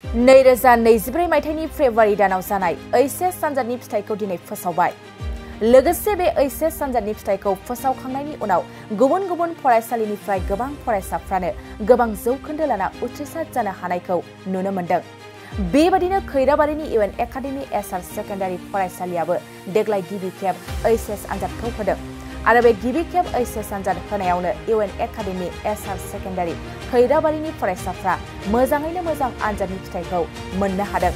2024 मायथाइनि फेब्रुवारि दानाव जानाय एचएस आनजादनि फिथाइखौ दिनै फोसावबाय। लोगोसे बे एचएस आनजादनि फिथाइखौ फोसावखांनायनि उनाव गुबुन गुबुन फरायसालिनिफ्राय गोबां फरायसाफ्रानो गोबां जौखोन्दो लाना उथ्रिसार जानो हानायखौ नुनो मोन्दों। बेबादिनो खैराबारिनि इउएन एकाडेमी एसआर सेकेन्डारि फरायसालियाबो देग्लाय गिबि खेब एचएस आनजादखौ होदों। आरो बे गिबि खेब एचएस आनजाद होनायावनो इउएन एकाडेमी एसआर सेकेन्डारि खैराबारिनि फरायसाफ्रा मोजाङैनो मोजां आनजादनि फिथाइखौ मोननो हादों।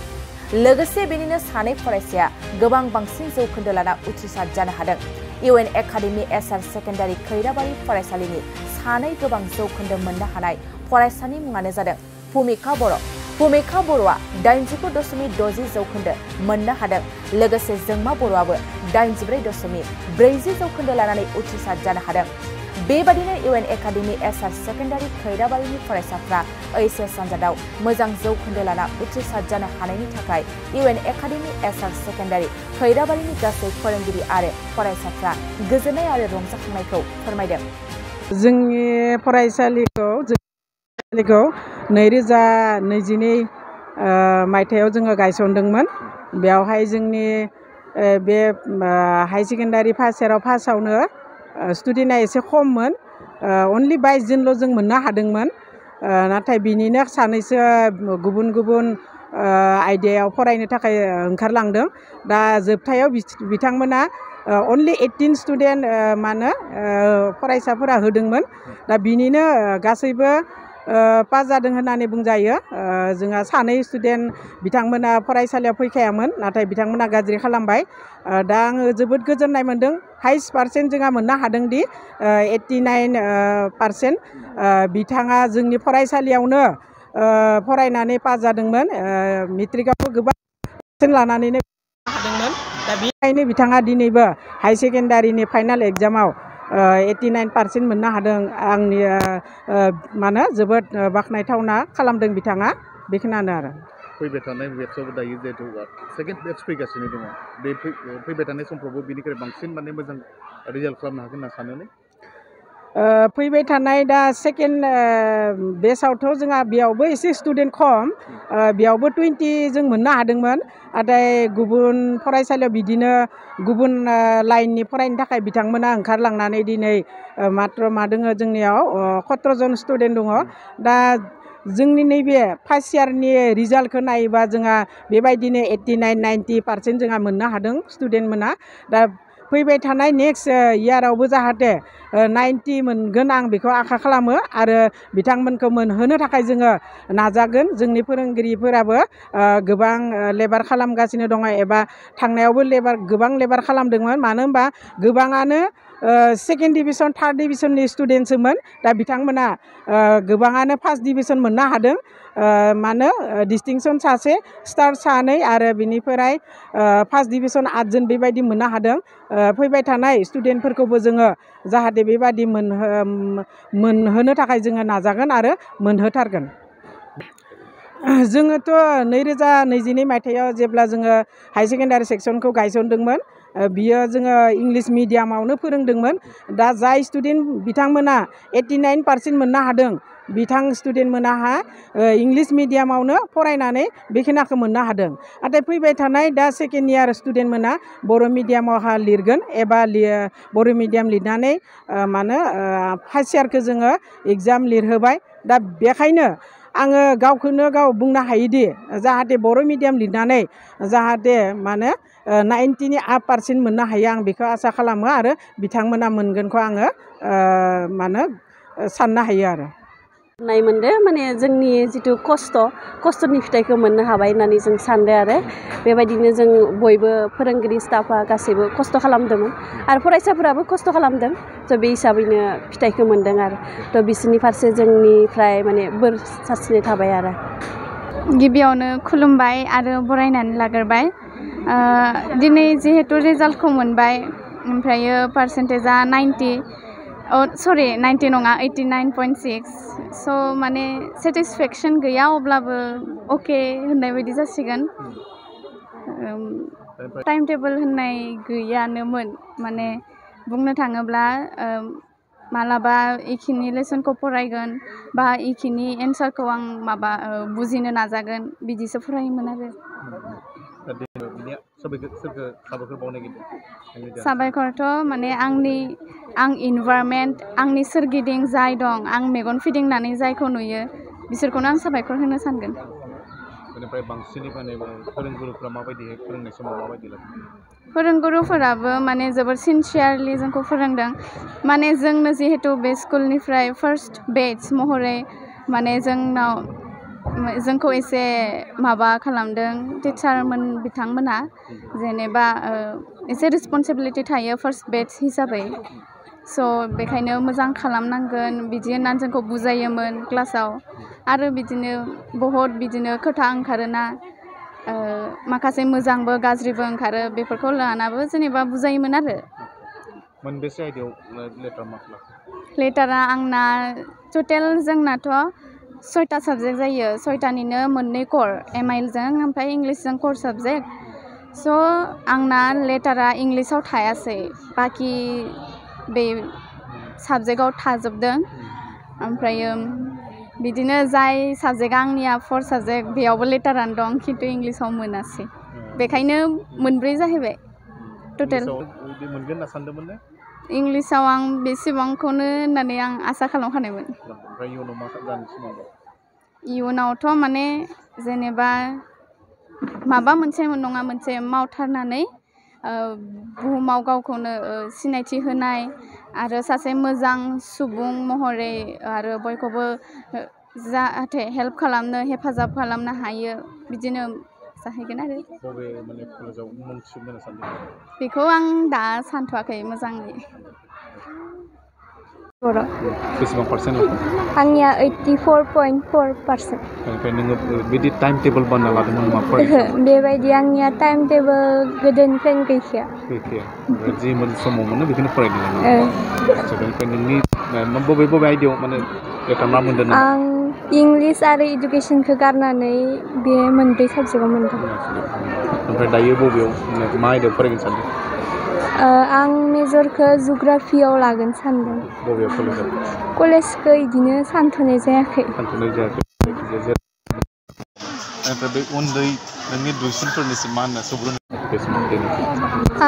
लोगोसे बेनिनो सानै फरायसाया गोबां बांसिन जौखोन्दो लाना उथ्रिसार जानो हादों। इउएन एकाडेमी एसआर सेकेन्डारि खैराबारि फरायसालिनि सानै गोबां जौखोन्दो मोननो हानाय फरायसानि मुङानो जादों भुमिका बर'। भुमिका बर'आ 89.60 जौखोन्दो मोननो हादों। लोगोसे जोंमा बर'आबो 84.40 जौखोन्दो लानानै उथ्रिसार जानो हादों। बेबादिनो इउएन एकाडेमी एसआर सेकेन्डारि खैराबारिनि फरायसाफ्रा एचएस आनजादाव मोजां जौखोन्दो लाना उथ्रिसार जानो हानायनि थाखाय इउएन एकाडेमी एसआर सेकेन्डारि खैराबारिनि गासै फोरोंगिरि आरो फरायसाफ्रा गोजोननाय आरो रंजाखांनायखौ फोरमायदों। जोंनि फरायसालिखौ 2022 मायथाइयाव जोङो गायसनदोंमोन। बेवहाय जोंनि बे हाई सेकेन्डारि फार्स्ट इयाराव फार्स्टआवनो स्टुडेन्टआ एसे खममोन। अनलि 22 जनल' जों मोननो हादोंमोन। नाथाय बिनिनो सानैसो गुबुन गुबुन आयदायाव फरायनो थाखाय ओंखारलांदों। दा जोबथायाव बिथांमोना अनलि 18 स्टुडेन्ट फरायसाफोरा होदोंमोन। दा बिनिनो गासैबो पास जादों होननानै बुंजायो। जोंहा सानै स्टुडेन्ट बिथांमोना फरायसालियाव फैखायामोन, नाथाय बिथांमोना गाज्रि खालामबाय। दा आङो जोबोद गोजोननाय मोन्दों। हाइस्ट पार्सेन्ट जोंहा मोननो हादोंदि 89%। बिथाङा जोंनि फरायसालियावनो फरायनानै पास जादोंमोन। मेट्रिकआवबो गोबां पार्सेन्ट लानानैनो हादोंमोन। दा बेनिखायनो बिथाङा दिनैबो हाई सेकेन्डारिनि फाइनाल एग्जामाव 89% मोननो हादों। आंनि जोबोद बाख्नायथावना खालामदों बिथाङा। बेखिनियानो आरो। फैबाय थानाय बेट्सआवबो दायो जिहेतु सेकेन्ड बेट्स फैगासिनो दङ। बे फैबाय थानाय समफ्रावबो बिनिख्रुइ बांसिन मोजां रिजाल्ट खालामनो हागोन होनना सानो ने? फैबाय थानाय दा सेकेन्ड बेचआवथ' जोंहा बेयावबो एसे स्टुडेन्ट खम। बेयावबो 20 जों मोननो हादोंमोन। नाथाय गुबुन फरायसालियाव बिदिनो गुबुन लाइननि फरायनो थाखाय बिथांमोना ओंखारलांनानै दिनै मात्र मा दङ जोंनियाव 17 जन स्टुडेन्ट दङ। दा जोंनि नैबे फार्स्ट इयारनि रिजाल्टखौ नायोबा जोंहा बेबायदिनो 89-90% जोंहा मोननो हादों स्टुडेन्ट मोना। दा फैबाय थानाय नेक्स्ट इयारावबो जाहाथे 90 मोनगोन आं बेखौ आखा खालामो। आरो बिथांमोनखौ मोनहोनो थाखाय जोङो नाजागोन। जोंनि फोरोंगिरिफोराबो गोबां लेबार खालामगासिनो दङ, एबा थांनायावबो गोबां लेबार खालामदोंमोन। मानो होनबा गोबाङानो सेकेन्ड डिभिजन थार्ड डिभिजननि स्टुडेन्टसोमोन। दा बिथांमोना गोबाङानो फार्स्ट डिभिजन मोननो हादों। डिस्टिंसन सासे, स्टार सानै आरो बिनिफ्राय फार्स्ट डिभिजन 8 जन बेबायदि मोननो हादों। फैबाय थानाय स्टुडेन्टफोरखौबो जोङो जाहाथे बेबायदि मोनहोनो थाखाय जोङो नाजागोन आरो मोनहोथारगोन। जोङोथ' 2022 मायथाइयाव जेब्ला जोङो हाई सेकेन्डारि सेक्सनखौ गायसनदोंमोन, बियो जोङो इंलिस मिडियामावनो फोरोंदोंमोन। दा जाय स्टुडेन्ट बिथांमोना 89% मोननो हादों, बिथां स्टुडेन्ट मोनाहा इंलिस मिडियामावनो फरायनानै बेखिनिखौ मोननो हादों। नाथाय फैबाय थानाय दा सेकेन्ड इयार स्टुडेन्ट मोना बर' मिडियामावहा लिरगोन, एबा बर' मिडियाम लिरनानै फार्स्ट इयारखौ जोङो एग्जाम लिरहोबाय। दा बेखायनो आङो गावखौनो गाव बुंनो हायोदि जाहाथे बर' मिडियाम लिरनानै जाहाथे 90% मोननो हायो, आं बेखौ आसा खालामो। आरो बिथांमोना मोनगोनखौ आङो साननो हायो आरो। नाय मोनदो जोंनि जिथु खस्थ'नि फिथाइखौ मोननो हाबाय होननानै जों सानदों। आरो बेबायदिनो जों बयबो फोरोंगिरि स्टाफआ गासैबो खस्थ' खालामदोंमोन, आरो फरायसाफोराबो खस्थ' खालामदों। थ' बे हिसाबैनो फिथाइखौ मोनदों। आरो थ' बिसोरनि फारसे जोंनिफ्राय बोर सारस्रिनाय थाबाय। आरो गिबियावनो खुलुमबाय आरो बरायनानै लाग्रोबाय। दिनै जिहेतु रिजाल्टखौ मोनबाय, ओमफ्रायो पार्सेन्टेजआ 90 नङा 89.6। स' सेटिसफेक्सन गैया, अब्लाबो अके होननाय बायदि जासिगोन। टाइम टेबोल होननाय गैयानोमोन। बुंनो थाङोब्ला मालाबा इखिनि लेसनखौ फरायगोन बा इखिनि एन्सारखौ आं माबा बुजिनो नाजागोन बिदिसो फरायोमोन आरो साबायखरथ' माने आं इनभाइरमेन्ट आंनि सोरगिदिं जाय दं आं मेगन फिदिंनानै जायखौ नुयो बिसोरखौनो आं साबायखर होनो सानगोन बेनिफ्राय बांसिनै माने फोरोंगुरुफ्रा माबायदि फोरोंनाय समाव माबायदि फोरोंगुरुफोराबो माने जोबोर सिनसियारलि जोंखौ फोरोंदों माने जोंनो जिहेतु बे स्कुलनिफ्राय फार्स्ट बेच महरै माने जोंखौ एसे माबा खालामदों टिचारमोन बिथांमोना जेनेबा एसे रिसपन्सिबिलिटि थायो फार्स्ट बेच हिसाबै स' बेखायनो मोजां खालामनांगोन बिदि होननानै जोंखौ बुजायोमोन क्लासाव आरो बिदिनो बहुद बिदिनो खोथा ओंखारोना माखासे मोजांबो गाज्रिबो ओंखारो बेफोरखौ लानाबो जेनेबा बुजायोमोन आरो मोनबेसे आयदायाव लेटार मार्क लाखो लेटारा आंना टटेल जोंनाथ' 6टा साबजेक्ट जायो 6टानिनो मोननै कर एमआइएलजों ओमफ्राय इंलिसजों कर साबजेक्ट स' आंना लेटारा इंलिसाव थायासै बाखि बे साबजेक्टआव थाजोबदों ओमफ्रायो बिदिनो जाय साबजेक्टआ आंनिया 4 साबजेक्ट बेयावबो लेटारानो दं खिन्थु इंलिसाव मोनासै बेखायनो मोनब्रै जाहैबाय टटेल मोनगोन होनना सानदोंमोन ने इंलिसाव आं बेसेबांखौनो होननानै आं आसा खालामखानायमोन ओमफ्राय इयुनाव मा जानो सिमां दं इयुनावथ' माने जेनेबा माबा मोनसे नङा मोनसे मावथारनानै बुहुमाव गावखौनो सिनायथि होनाय आरो सासे मोजां सुबुं महरै आरो बयखौबो जाहाथे हेल्प खालामनो हेफाजाब खालामनो हायो बिदिनो जाहैगोन आरो बबे माने कलेजाव मुं थिसननो सानदों बेखौ आं दा सानथ'वाखै मोजाङै बेसेबां पार्सेन्ट लाखो आंनिया 84.4%। ओमफ्राय नोङो बिदि टाइम टेबोल बानायना लादोंमोन मा बेबायदि आंनिया टाइम टेबोल गोदोनिफ्रायनो गैखाया जि समाव मोनो बेखौनो फरायदों बेनिफ्राय नोंनि बबे आयदायाव माने लेखा मा मोनदों आं इंलिस आरो इडुकेसनखौ गारनानै बे मोनब्रै साबजेक्टआव मोनदों ओमफ्राय दायो बबेयाव मा आयदायाव फरायगोन सानदों आं मेजरखौ जुग्राफियाव लागोन सानदों बबेयाव कलेजाव कलेजखौ बिदिनो सानथ'नाय जायाखै ओमफ्राय बे उन्दै नोंनि दुइसिनफोरनिसिम मा होनना सुबुरुन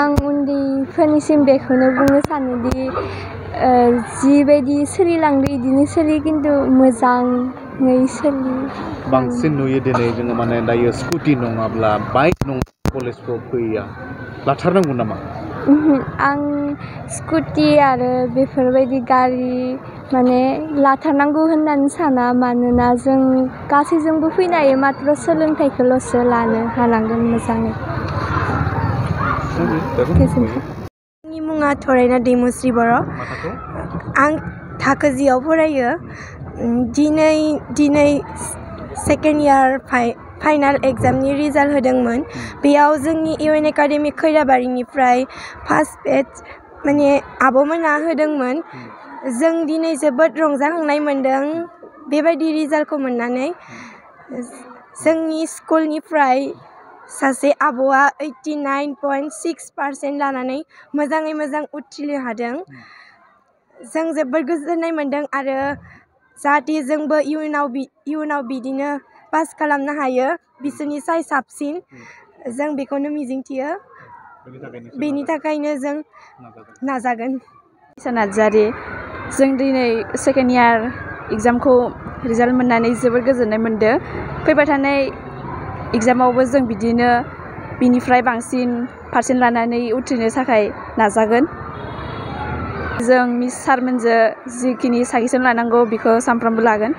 आं उन्दैफोरनिसिम बेखौनो बुंनो सानोदि जिबायदि सोलिलांदो बिदिनो सोलि खिन्थु मोजाङै सोलि बांसिन नुयो दिनै जोङो माने दायो स्कुटि नङाब्ला बाइक नङाब्ला कलेजफ्राव फैया लाथारनांगौ नामा आं स्कुटि आरो बेफोरबायदि गारि माने लाथारनांगौ होननानै साना मानोना जों गासैजोंबो फैनो हायो मात्र सोलोंथाइखौल'सो लानो हानांगोन मोजाङै आंनि मुङा थरायना दैमुस्रि बर' आं थाखो जिआव फरायो दिनै सेकेन्ड इयार फाइनाल एग्जामनि रिजाल्ट होदोंमोन बेयाव जोंनि इउएन एकाडेमि खैराबारिनिफ्राय फार्स्ट बेच माने आब'मोना होदोंमोन जों दिनै जोबोद रंजाखांनाय मोन्दों बेबायदि रिजाल्टखौ मोननानै जोंनि स्कुलनिफ्राय सासे आब'आ 89.6% लानानै मोजाङै मोजां उथ्रिनो हादों जों जोबोद गोजोननाय मोन्दों आरो जाहाथे जोंबो इयुनाव बिदिनो पास खालामनो हायो बिसोरनि साय साबसिन जों बेखौनो मिजिंथियो बेनि थाखायनो जों नाजागोन नार्जारि जों दिनै सेकेन्ड इयार एग्जामखौ रिजाल्ट मोननानै जोबोद गोजोननाय मोनदों फैबाय थानाय एग्जामावबो जों बिदिनो बिनिफ्राय बांसिन पार्सेन्ट लानानै उथ्रिनो थाखाय नाजागोन जों मिस सारमोनजों जिखिनि साजेसन लानांगौ बेखौ सानफ्रामबो लागोन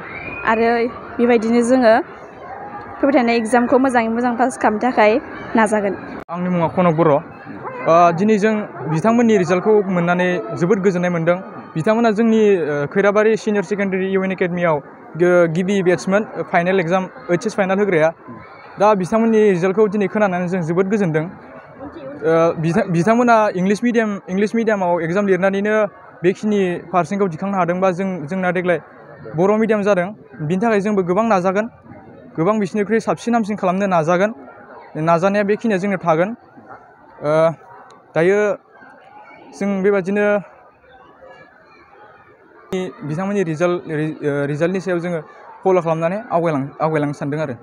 आरो बेबायदिनो जोङो फैबाय थानाय एग्जामखौ मोजाङै मोजां पास खालामनो थाखाय नाजागोन आंनि मुङा कनक बर' दिनै जों बिथांमोननि रिजाल्टखौ मोननानै जोबोद गोजोननाय मोन्दों बिथांमोना जोंनि खैराबारि सिनियर सेकेन्डारि इउएन एकाडेमियाव गिबि बेट्समोन फाइनाल एग्जाम ओइचएस फाइनाल होग्राया दा बिथांमोननि रिजाल्टखौ दिनै खोनानानै जों जोबोद गोजोनदों बिथांमोना इंलिस मिडियामाव एग्जाम लिरनानैनो बेखिनि पार्सेन्टखौ दिखांनो हादोंबा जोंना देग्लाय बर' मिडियाम जादों बिनि थाखाय जोंबो गोबां नाजागोन गोबां बिसिनिख्रुइ साबसिन हामसिन खालामनो नाजागोन नाजानाया बेखिनिया जोंनाव थागोन दायो जों बेबादिनो बिथांमोननि रिजाल्टनि सायाव जोङो फल' खालामनानै आवगायलांनो सानदों आरो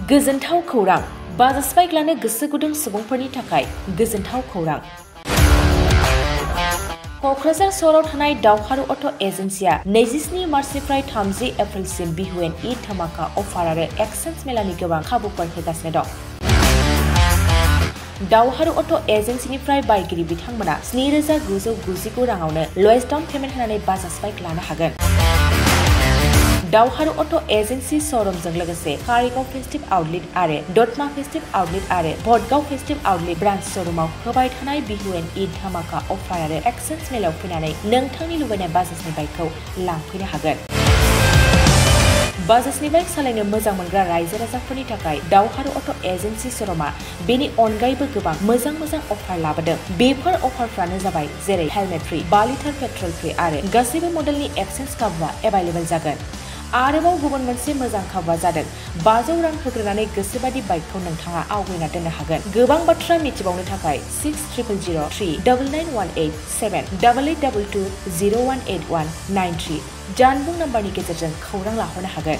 गोजोनथाव खौरां बाजाज बाइक लानो गोसो गुदुं सुबुंफोरनि थाखाय गोजोनथाव खौरां क'क्राझार सहराव थानाय दावहारु अट' एजेन्सिया 27 मार्चनिफ्राय 30 एप्रिलसिम बिहु एन्ड ईद धमाका अफार आरो एक्सचेन्ज मेलानि गोबां खाबुफोर होगासिनो दं दावहारु अट' एजेन्सिनिफ्राय बायगिरि बिथांमोना 7,999 राङावनो लवेस्ट डाउन पेमेन्ट होनानै बाजाज बाइक लानो हागोन दावहारु अट' एजेन्सि श'रुमजों लोगोसे कारिगाव फेस्टिभ आउटलेट आरो दतमा फेस्टिभ आउटलेट आरो भटगाव फेस्टिभ आउटलेट ब्रान्च श'रुमाव होबाय थानाय बिहु एन्ड ईद धमाका अफार आरो एक्सचेन्ज मेलायाव फैनानै नोंथांनि लुबैनाय बाजाजनि बाइकखौ लांफैनो हागोन बाजाजनि बाइक सालायनो मोजां मोनग्रा रायजो राजाफोरनि थाखाय दावहारु अट' एजेन्सि श'रुमा बेनि अनगायैबो गोबां मोजां अफार लाबोदों बेफोर अफारफ्रानो जाबाय जेरै helmet free 5 litre petrol free आरो गासैबो मडेलनि एक्सचेन्ज खाबुआ एभाइलेबल जागोन आरोबाव गुबुन मोनसे मोजां खाबुआ जादों 500 रां होग्रोनानै गोसोबादि बाइकखौ नोंथाङा आवगायना दोननो हागोन गोबां बाथ्रा मिथिबावनो थाखाय 600039878822018193 जानबुं नाम्बारनि गेजेरजों खौरां लाहरनो हागोन